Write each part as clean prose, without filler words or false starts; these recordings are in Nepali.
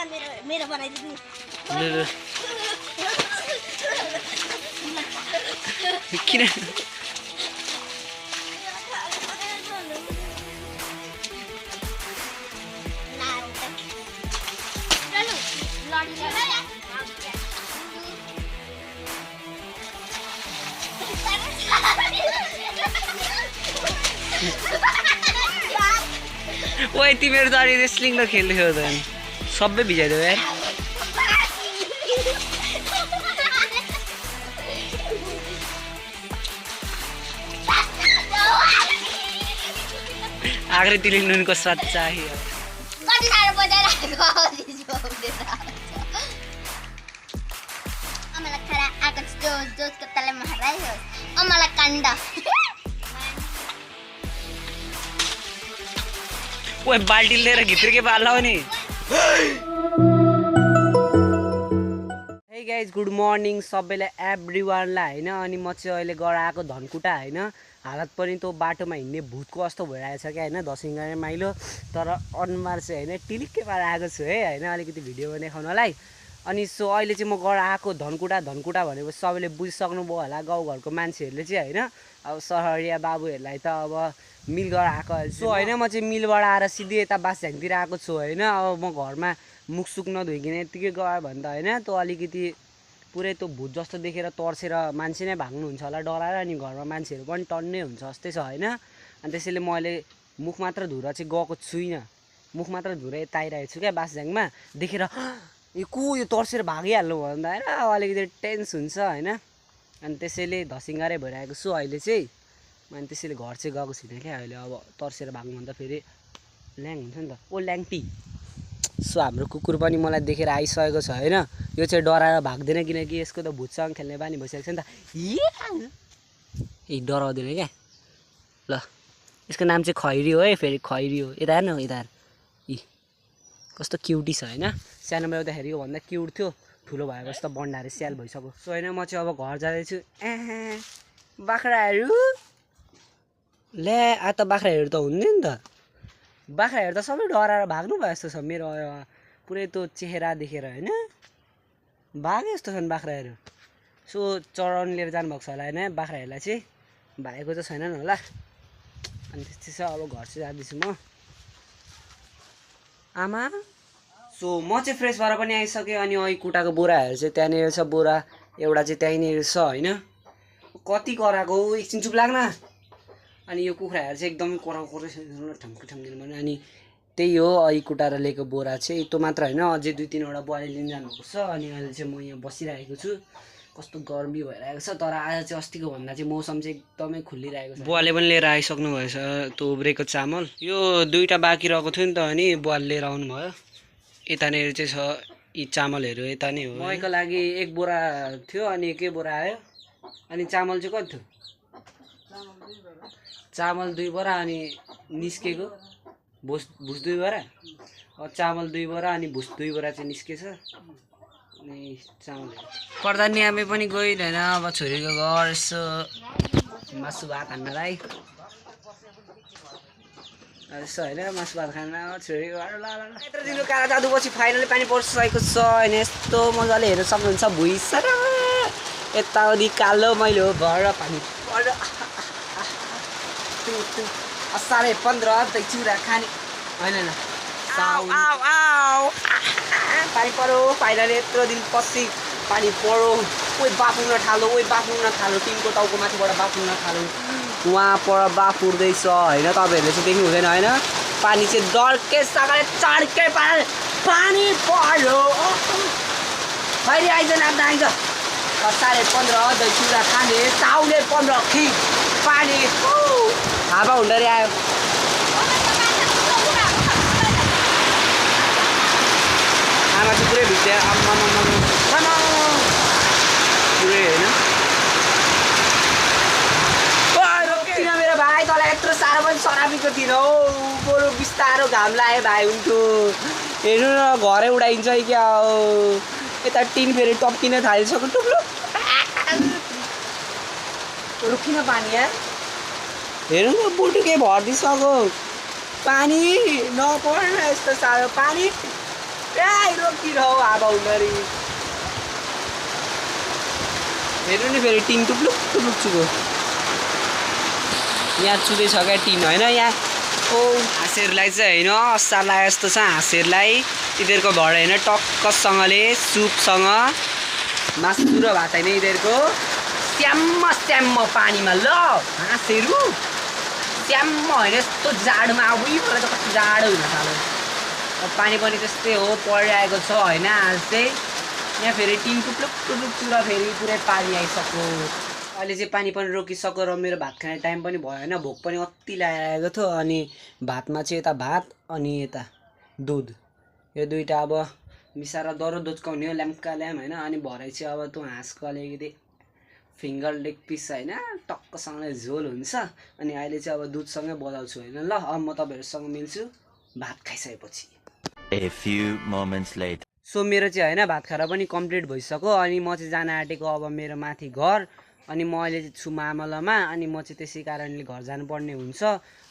मेरो बनाइदिनु किन ओए तिमीहरू त अलि रेस्लिङ त खेल्दै थियो त सबै भिजाइदियो यार आखिर तिली नुनको स्वाद चाहियो कति साह्रो बजाइरहेको अमला खरा आकाश जोस कताले महारायो अमला काण्ड ओए बाल्टी लिएर भित्र के बाल्ला हो नि हे गाइज गुड मर्निङ सबैलाई एभ्रीवानलाई हैन अनि म चाहिँ अहिले गएर आएको धनकुटा हैन हालत पनि त बाटोमा हिँड्ने भूतको जस्तो भइरहेको छ क्या हैन दसिङाने माइलो तर अनुहार चाहिँ हैन टिलिक्कै पारेर आएको छु है हैन अलिकति भिडियोमा देखाउनलाई अनि सो अहिले चाहिँ म गएर आएको धनकुटा भनेपछि सबैले बुझिसक्नुभयो होला गाउँघरको मान्छेहरूले चाहिँ हैन अब सहरिया बाबुहरूलाई त अब मिल गरेर आएको सो हैन म चाहिँ मिलबाट आएर सिधै यता बासझ्याङतिर आएको छु हैन अब म घरमा मुखसुक नधोइकन यत्तिकै गयो भने त हैन त अलिकति पुरै त भूत जस्तो देखेर तर्सेर मान्छे नै भाग्नुहुन्छ होला डराएर अनि घरमा मान्छेहरू पनि टन्नै हुन्छ जस्तै छ हैन अनि त्यसैले म अहिले मुख मात्र धुएर चाहिँ गएको छुइनँ मुख मात्र धुएर यता आइरहेको छु क्या बासझ्याङमा देखेर यो को यो तर्सेर भागिहाल्नु भन्दा हैन अलिकति टेन्स हुन्छ हैन अनि त्यसैले धसिङ्गारै भइरहेको छु अहिले चाहिँ अनि त्यसैले घर चाहिँ गएको छुइनँ क्या अहिले अब तर्सेर भाग्नु भन्दा फेरि ल्याङ हुन्छ नि त ओ ल्याङटी सो हाम्रो कुकुर पनि मलाई देखेर आइसकेको छ हैन यो चाहिँ डराएर भाग्दैन किनकि यसको त भूतसँग खेल्ने बानी भइसकेको छ नि त ए डराउँदैन क्या ल यसको नाम चाहिँ खैरी हो है फेरि खैरी हो यता हेर्न यता इ कस्तो क्युटी छ हैन सानोमा एउटाखेरि यो भन्दा क्युट थियो ठुलो भएपछि त बन्डारे स्याल भइसक्यो सो हैन म चाहिँ अब घर जाँदैछु बाख्राहरू ल्या आ त बाख्राहरू त हुँदैन नि त बाख्राहरू त सबै डराएर भाग्नु भयो जस्तो छ मेरो पुरै त्यो चेहरा देखेर हैन भागे जस्तो छन् बाख्राहरू सो चराउन लिएर जानुभएको छ होला हैन बाख्राहरूलाई चाहिँ भागेको त छैनन् होला अनि त्यस्तै छ अब घर चाहिँ जाँदैछु म आमा सो म चाहिँ फ्रेस भएर पनि आइसकेँ अनि अहिले कुटाको बोराहरू चाहिँ त्यहाँनिर छ बोरा एउटा चाहिँ त्यहीँनिर छ हैन कति कराएको एकछिन चुप लाग्न अनि यो कुखुराहरू चाहिँ एकदमै कराएको ठम्किदिनु भने अनि त्यही हो अहिले कुटाएर लिएको बोरा चाहिँ त्यो मात्र होइन अझै 2-3वटा बुवाले लिन जानुभएको छ अनि अहिले चाहिँ म यहाँ बसिरहेको छु कस्तो गर्मी भइरहेको छ तर आज चाहिँ अस्तिको भन्दा चाहिँ मौसम चाहिँ एकदमै खुलिरहेको छ बुवाले पनि लिएर आइसक्नु भएछ त्यो उब्रेको चामल यो 2टा बाँकी रहेको थियो नि त अनि बुवाले लिएर आउनुभयो यतानिर चाहिँ छ यी चामलहरू यता नै हो मकैको लागि 1 बोरा थियो अनि 1 बोरा आयो अनि चामल चाहिँ कति थियो चामल 2 बोरा अनि निस्केको भुस 2 बोरा चामल 2 बोरा अनि भुस 2 बोरा चाहिँ निस्केछ अनि चामल पर्दा नि आमे पनि गइरहेन अब छोरीको घर यसो मासु भात खानलाई यसो होइन मासु भात खान छोरीको घर ल यत्रो दिनको काला जादुपछि फाइनली पानी पर्सिसकेको छ अनि यस्तो मजाले हेर्न सक्नुहुन्छ भुइँ सर यताउति कालो मैलो भएर पानी पर्छ असारे 15 त चिउरा खाने होइन पानी पऱ्यो फाइनली यत्रो दिन पछि पानी पऱ्यो ओइ बाफुन थालो टिमको टाउको माथिबाट बाफुन थालो वहाँ पर बाफ उड्दैछ होइन तपाईँहरूले चाहिँ देख्नु हुँदैन होइन पानी चाहिँ डल्के सागरले चड्के पानी पऱ्यो फेरि आइज नाच्दा आइज असारे 15 दही चिउरा खाने चाउले 15 खी पानी हावा हुँदै आयो आमा चाहिँ पुरै भित्या आम्मा पुरै होइन मेरो भाइ तँलाई यत्रो साह्रो पनि सराबीको दिन हौ बरु बिस्तारो घाम लायो भाइ हुन्थ्यो हेर्नु न घरै उडाइन्छ क्या हो यता टिन फेरि टप्किन थालिसक्यो टुप्लो रुखिन पानी यार हेर्नु न बुटुकै भरिदिइसक्यो पानी नपर्न यस्तो साह्रो पानी रोक कति रह आबा उनीहरू हेर्नु नि फेरि टिन टुप्लुक टुप्लुक चुको यहाँ चुँदैछ क्या टिन होइन यहाँ ओ हाँसेहरूलाई चाहिँ होइन असार लागे जस्तो छ हाँसेहरूलाई यिनीहरूको भएर होइन टक्कसँगले सुपसँग मासु र भात होइन यिनीहरूको स्याम्म पानीमा ल हाँसेहरू स्याम्म होइन यस्तो जाडोमा अब मलाई त कति जाडो हुन थाल्यो पानी पनि त्यस्तै हो परिरहेको छ होइन आज चाहिँ यहाँ फेरि टिन टुप्लुक टुप्लुक चुरा फेरि पुरै पानी आइसक्यो अहिले चाहिँ पानी पनि रोकिसक्यो र मेरो भात खाने टाइम पनि भयो होइन भोक पनि अति लागेको थियो अनि भातमा चाहिँ यता भात अनि यता दुध यो दुइटा अब मिसाएर दरो दोच्काउने हो ल्याम्का ल्याम होइन अनि भरे चाहिँ अब त्यो हाँसको अलिकति फिङ्गर लेग पिस होइन टक्कसँगले झोल हुन्छ अनि अहिले चाहिँ अब दुधसँगै बजाउँछु होइन ल अब म तपाईँहरूसँग मिल्छु भात खाइसकेपछि A few moments later. So मेरो चाहिँ होइन भात खाएर पनि कम्प्लिट भइसक्यो अनि म चाहिँ जान आँटेको अब मेरो माथि घर अनि म अहिले चाहिँ छु मामलामा अनि म चाहिँ त्यसै कारणले घर जानुपर्ने हुन्छ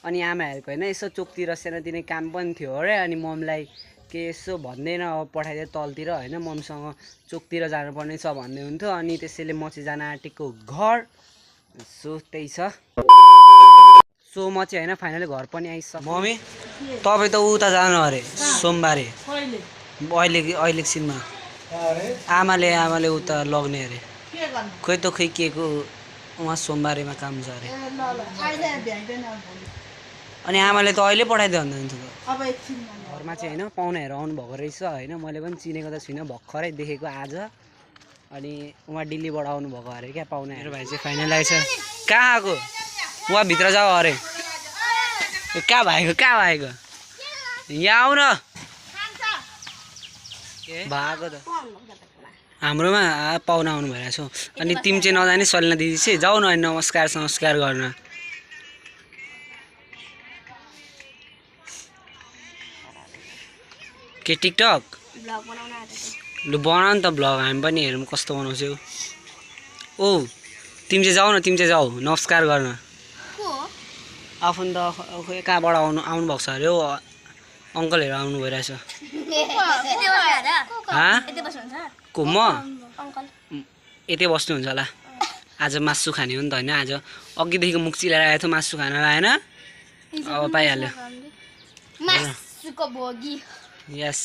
अनि आमाहरूको होइन यसो चोकतिर सानोतिनो काम पनि थियो अरे अनि ममलाई के यसो भन्दैन अब पठाइदियो तलतिर होइन ममसँग चोकतिर जानुपर्ने छ भन्दै हुन्थ्यो अनि त्यसैले म चाहिँ जान आँटेको घर सो त्यही छ सो म चाहिँ होइन फाइनली घर पनि आइसक्यो मम्मी तपाईँ त उता जानु अरे सोमबारे अहिले एकछिनमा आमाले उता लग्ने अरे खोइ त खोइ के को उहाँ सोमबारेमा काम छ अरे अनि आमाले त अहिले पठाइदियो भन्नुहुन्थ्यो घरमा चाहिँ होइन पाहुनाहरू आउनुभएको रहेछ होइन मैले पनि चिनेको त छुइनँ भर्खरै देखेको आज अनि उहाँ दिल्लीबाट आउनुभएको अरे क्या पाहुनाहरू भाइ चाहिँ फाइनल आएछ कहाँ आएको उहाँ भित्र जाऊ अरे कहाँ भएको यहाँ आऊ न भएको त हाम्रोमा पाहुना आउनु भइरहेछ अनि तिमी चाहिँ नजाने सलिना दिदी चाहिँ जाऊ न नमस्कार संस्कार गर्न के टिकटक लु बनाऊ नि त भ्लग हामी पनि हेरौँ कस्तो बनाउँछौ ओ तिमी चाहिँ जाऊ नमस्कार गर्न आफू त कहाँबाट आउनुभएको छ अरे हो अङ्कलहरू आउनु भइरहेछ को म यतै बस्नुहुन्छ होला आज मासु खाने हो नि त होइन आज अघिदेखिको मुख चिलाएर आएको थियो मासु खानलाई होइन अब पाइहाल्यो यस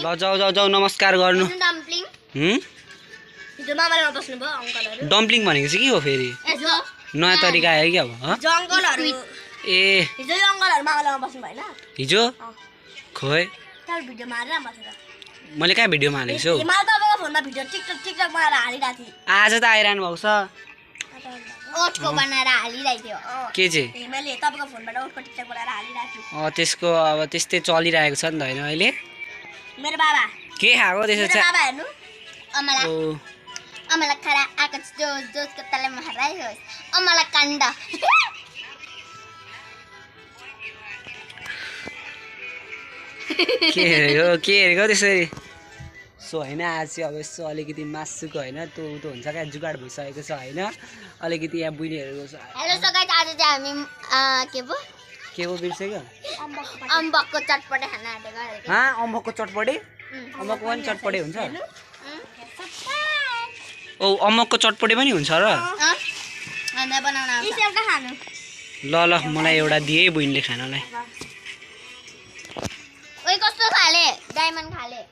ल जाऊ नमस्कार गर्नु डम्प्लिङ भनेको चाहिँ के हो फेरि नयाँ तरिका आयो क्या अब ए हिजो खोइ मैले कहाँ भिडियोमा हालेको छु आज त आइरहनु भएको छ के चाहिँ त्यसको अब त्यस्तै चलिरहेको छ नि त होइन अहिले के खाएको त्यसो चाहिँ अमला खरा आएको जोसको तलमा हराइहोस् अमला काण्ड के हेरेको त्यसरी सो होइन आज चाहिँ अब यसो अलिकति मासुको होइन त्यो हुन्छ क्या जुगाड भइसकेको छ होइन अलिकति यहाँ बुनिहरूको छ हेलो सो गाइस आज चाहिँ हामी के पो बिर्सेको अम्बकको चटपटे खाना आँटेको अम्बकको चटपटे अम्बकको पनि चटपटे हुन्छ ओ अम्बकको चटपटे पनि हुन्छ र ल मलाई एउटा दिए बुइनले खानलाई ओइ कस्तो खाले डायमन्ड खाले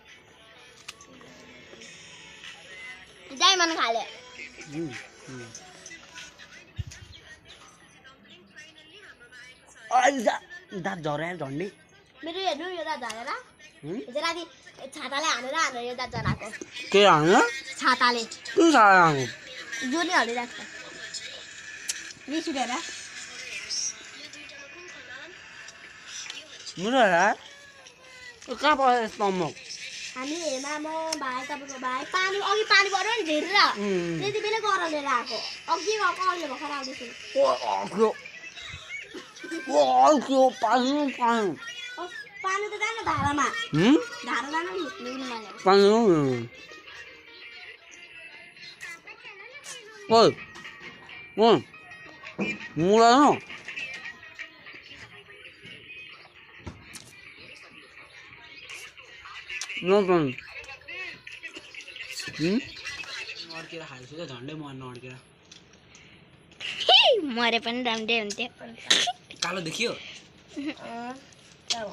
दाँत झरेर झन्डी मेरो हेर्नु यो दाँत झरेर हिजो राति छाताले हानेर यो दाँत झराएको के हाल्नु छाताले के हाल्नु जो नि हलिरहेको रिस उठेर मेरो कहाँ पर्छ यस्तो अम्बक हामी हेर्दा म भाइ तपाईँको भाइ पानी अघि पानी पऱ्यो नि झेरेर त्यति बेला गएर लिएर आएको अघि गएको अहिले भर्खर आउँदैछु पानी त जानु धारामा धारा जानु अड्केर खाएपछि त झन्डै मर्न अड्केर मरे पनि राम्रै हुन्थ्यो कालो देखियो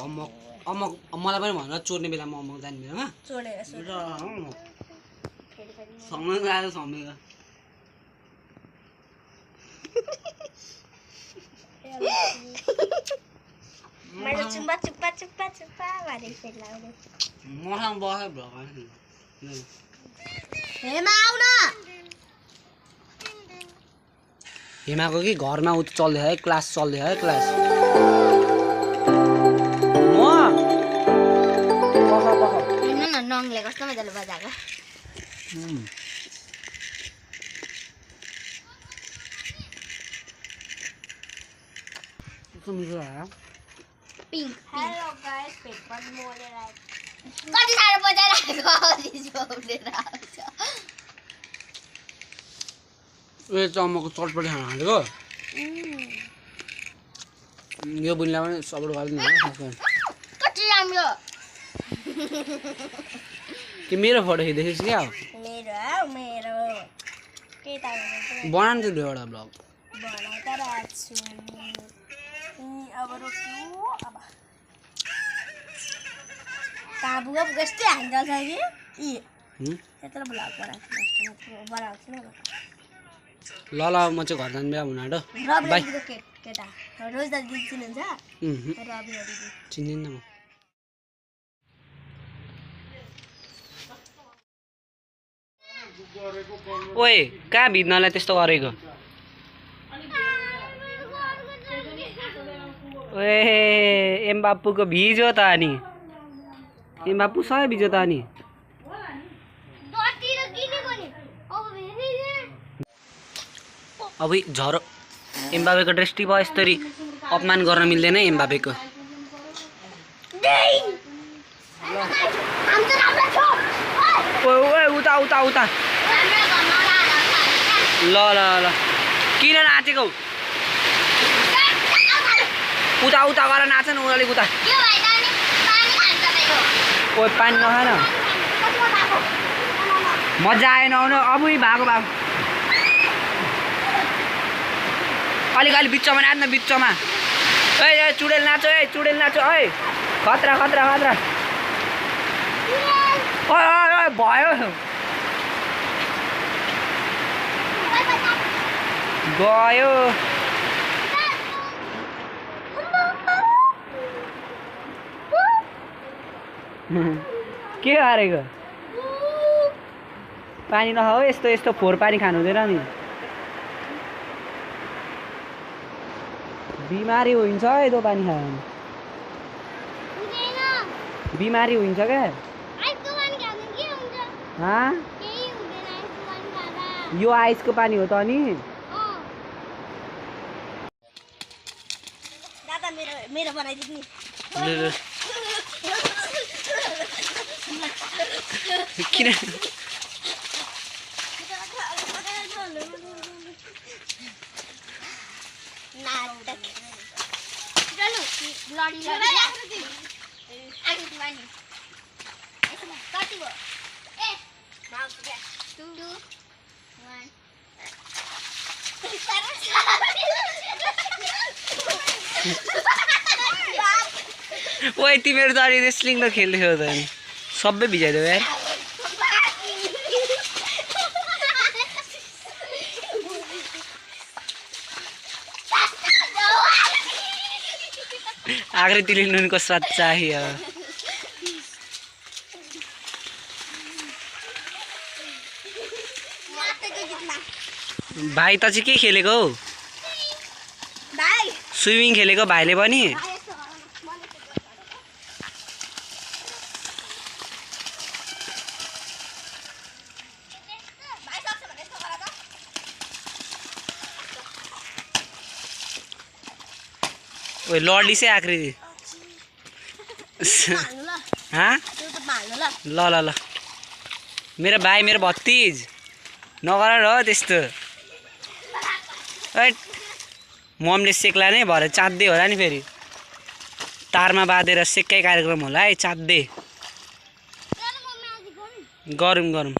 अम्मक अम्मक मलाई पनि भनेर चोर्ने बेलामा अम्मक जाने बेलामा चोरेर सँगै आयो सँगै मैले चुम्बा चुप्पा चुप्पा चुप्पा भनेर फेरि लाउने मसँग बस्यो भगवान् हेमा आउ न हेमाको कि घरमा उ चल्दै है क्लास चल्दै है क्लास हेर्नु न नङले कस्तो मजाले बजाएको पिङ्क हेलो गाइस पेट पनि मोलेर आएको कति साह्रो बजाइरहेको उडेर आउँछ यो चम्मको चटपटी खाना खाँदेको यो बुनिलाई पनि सपोर्ट गरिदिनु कति राम्रो कि मेरो फोटो खिच्दैछस् क्या मेरो के त बनाउनु चाहिँ एउटा ब्लग बनाइ त राख्छु अब रोक्यो अब कहाँ पुग यस्तै हान्छ कि त्यत्रो ब्लग बनाउँछु न ल ल म चाहिँ घर जानु बिहा हुन आँटो बाई केटा रोज दाजु दिदी चिन्नुहुन्छ रवि दिदी चिन्दिनँ म ओए कहाँ भिज्नलाई त्यस्तो गरेको ओए एम बापुको भिज्यो त अनि एम बापु सबै भिज्यो त अनि अब झरो एमबाबेको दृष्टि भयो यसरी अपमान गर्न मिल्दैन एमबाबेको उता उता उता ल ल ल किन नाचेको उता उता गरेर नाच न अलिक उता ओ पानी नखान मजा आएन आउनु अब भएको भएको अलिक अलिक बिचमा नाच्न बिचमा ए चुडेल नाचो ए चुडेल नाचो है खतरा खतरा खतरा ओए भयो गयो के हारेको पानी नखाऊ यस्तो यस्तो फोहोर पानी खानु हुँदैन नि बिमारी हुन्छ है त्यो पानी खायो भने बिमारी हुन्छ क्या यो आइसको पानी हो त अनि दादा मेरो बनाइदिनु किन नाटक कति भयो ए 2 1 ओए तिमीहरू त अलि रेस्लिङ त खेल्दैछौ त अनि सबै भिजाइदियो यार आकृतिले नुनको स्वाद चाहियो भाइ त चाहिँ के खेलेको हौ स्विमिङ खेलेको भाइले पनि ओए लड्ली से आकृति हाँ ल ल ल मेरो भाइ मेरो भतिज नगर र त्यस्तो ममले सेक्ला नै भरे चाँद्दै होला नि फेरि तारमा बाँधेर सेक्कै कार्यक्रम होला है चाँद्दै गरौँ गरौँ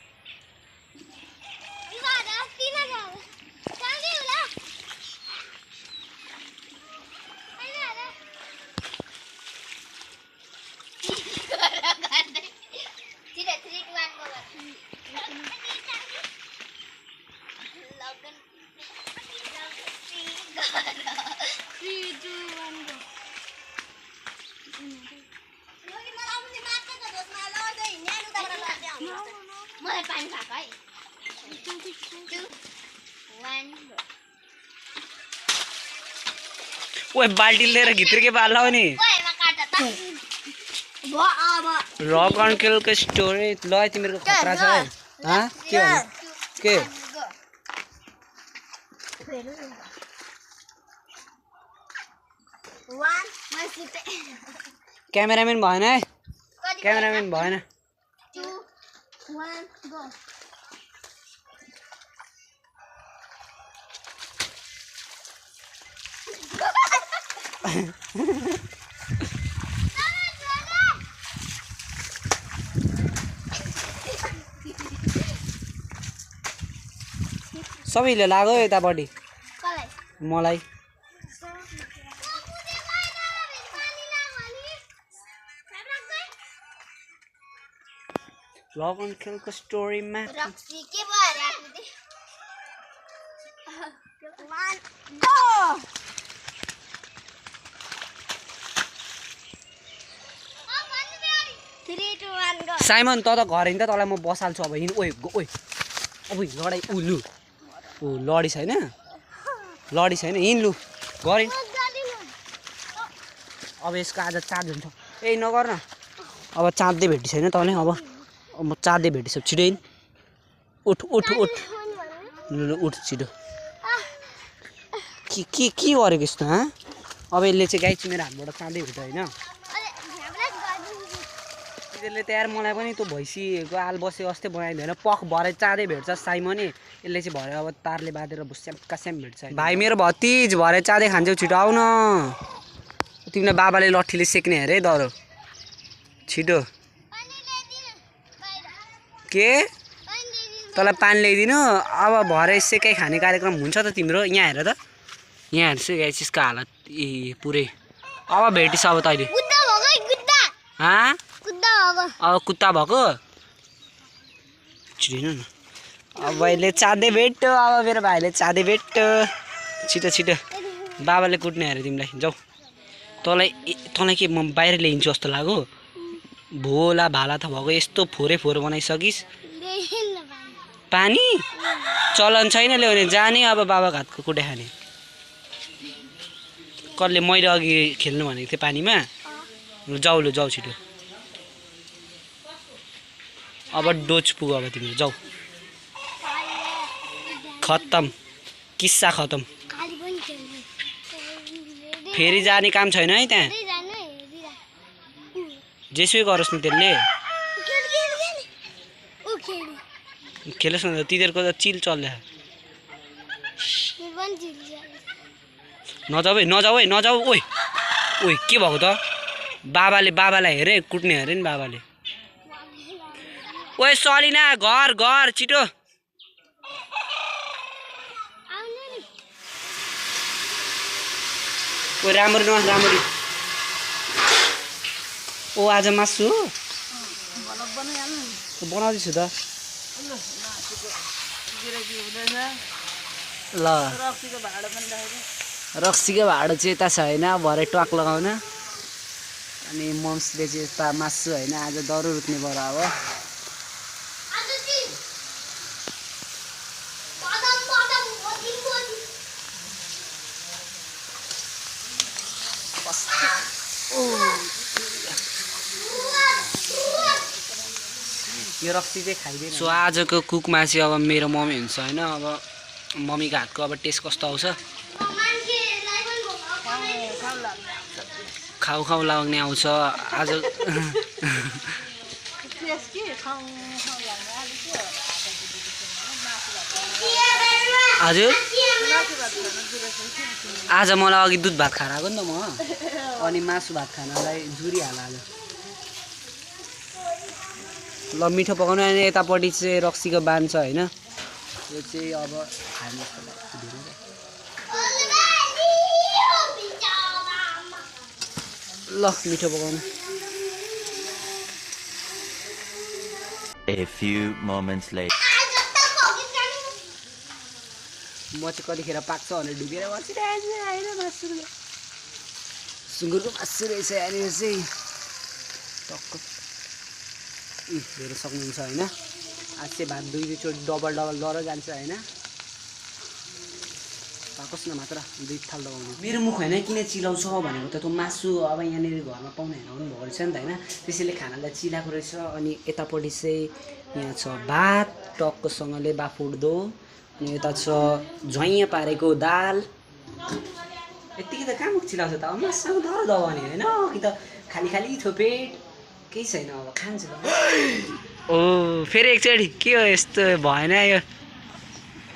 मलाई पानी खाएको है 2 1 ओए बाल्टी लिएर भित्र के बाल लाउने रक अङ्कलको स्टोरी ल तिमीहरूको खतरा छ है के हो के क्यामेराम्यान भएन है क्यामेराम्यान भएन 2 1 गो सबैले लाग्यो यतापट्टि मलाई रक अङ्कलको स्टोरीमा रक्सी के भएर आफुले 1 गो 3 2 1 गो साइमन त घर हिँड्दा तँलाई म बसाल्छु अब हिँड ओए ओए अब लडाइ लु ऊ लडी छैन हिँड लु घर हिँड अब यसको आज चार्ज हुन्छ ए नगर न अब चाँद्दै भेटी छैन तँले अब म चाँद्दै भेटिसक्छु छिटो हिँड उठ उठ उठ लु उठ छिटो के गरेको यस्तो अब यसले चाहिँ गाई चाहिँ मेरो हातबाट चाँदै भेट्यो होइन त्यसले त यार मलाई पनि त्यो भैँसीको आल बसे अस्ति बनाइदिएन पख भरे चाँदै भेट्छ साइमनी यसले चाहिँ भरे अब तारले बाँधेर स्यामका स्याम भेट्छ भाइ मेरो भतिज भरे चाँदै खान्छौ छिटो आउ न तिमीलाई बाबाले लट्ठीले सेक्ने अरे डरो छिटो के तँलाई पानी ल्याइदिनु अब भरे सेकाइ खाने कार्यक्रम हुन्छ त तिम्रो यहाँ हेर त यहाँ हेर्छु गाइसको हालत ए पुरै अब भेटिस अब तैँले अब कुत्ता भएको छिटो न अब अहिले चाँदै भेट्यो अब मेरो भाइले चाँदै भेट्यो छिटो छिटो बाबाले कुट्ने अरे तिमीलाई जाऊ तँलाई के म बाहिर ल्याइदिन्छु जस्तो लाग्यो भोला भाला त भएको यस्तो फोरे बनाइसकिस् पानी चलन छैन ल्याउने जाने अब बाबाको हातको कुटे खाने कसले मैले अघि खेल्नु भनेको थिएँ पानीमा जाऊ जाऊ छिटो अब डोज पुग्यो अब तिम्रो जाऊ खत्तम किस्सा खत्तम फेरि जाने काम छैन है त्यहाँ जेसुकै गरोस् न त्यसले खेलोस् न तिनीहरूको त चिल चल्दैछ नजाऊ है ओइ ओइ के भएको त बाबालाई हेरे कुट्ने अरे नि बाबाले ओइ सलिना घर छिटो ओइ राम्ररी ओ आज मासु बनाउँदैछु त ल रक्सीको भाडो चाहिँ यता छ होइन भरे ट्वाक लगाउन अनि मम्सले चाहिँ यता मासु होइन आज दह्रो रुच्ने बर अब यो रक्सी चाहिँ खाइदिनु सो आजको कुकमा चाहिँ अब मेरो मम्मी हुन्छ होइन अब मम्मीको हातको अब टेस्ट कस्तो आउँछ खाउ लाग्ने आउँछ आज हजुर आज मलाई अघि दुध भात खाएर आएको नि त म अनि मासु भात खानलाई जुरिहाल्यो आज ल मिठो पकाउनु अनि यतापट्टि चाहिँ रक्सीको बान छ होइन यो चाहिँ अब खानुपर्छ ल मिठो पकाउनु A few moments later. म चाहिँ कतिखेर पाक्छ भनेर ढुकेर बसिरहेको छु होइन मासुको सुँगुरको मासु रहेछ यहाँनिर चाहिँ टक्क हेर्न सक्नुहुन्छ होइन आज चाहिँ भात दुईचोटि डबल डर जान्छ होइन पाकोस् न मात्र दुई थाल लगाउनु मेरो मुख होइन किन चिलाउँछ भनेको त त्यो मासु अब यहाँनिर घरमा पाहुना हेर्न आउनु भएको रहेछ नि त होइन त्यसैले खानालाई चिलाएको रहेछ अनि यतापट्टि चाहिँ यहाँ छ भात टक्कसँगले बाफुड्दो अनि यता छ झैँ पारेको दाल यत्तिकै त कहाँ मुख चिलाउँछ त अब मासुसँग धर दबाउने होइन कि त खाली खाली थोपेट केही छैन अब खान्छु त ओ फेरि एकचोटि के हो यस्तो भएन यो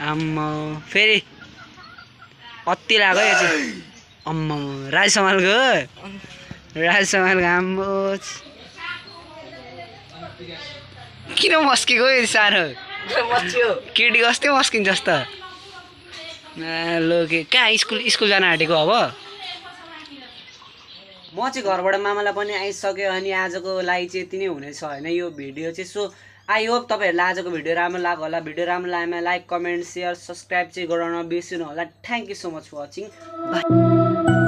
आम्मा फेरि अति लाग्यो यो चाहिँ अम्मा राज समालको आम्मो किन मस्केको यो साह्रो केटी कस्तै मस्किन्छ त लो के कहाँ स्कुल जान आँटेको अब म चाहिँ घरबाट मामालाई पनि आइसक्यो अनि आजको लागि चाहिँ यति नै हुनेछ होइन यो भिडियो चाहिँ सो आई होप तपाईँहरूलाई आजको भिडियो राम्रो लाग्यो होला भिडियो राम्रो लागेमा लाइक कमेन्ट सेयर सब्सक्राइब चाहिँ गराउन बिर्सिनु होला thank you so much for watching by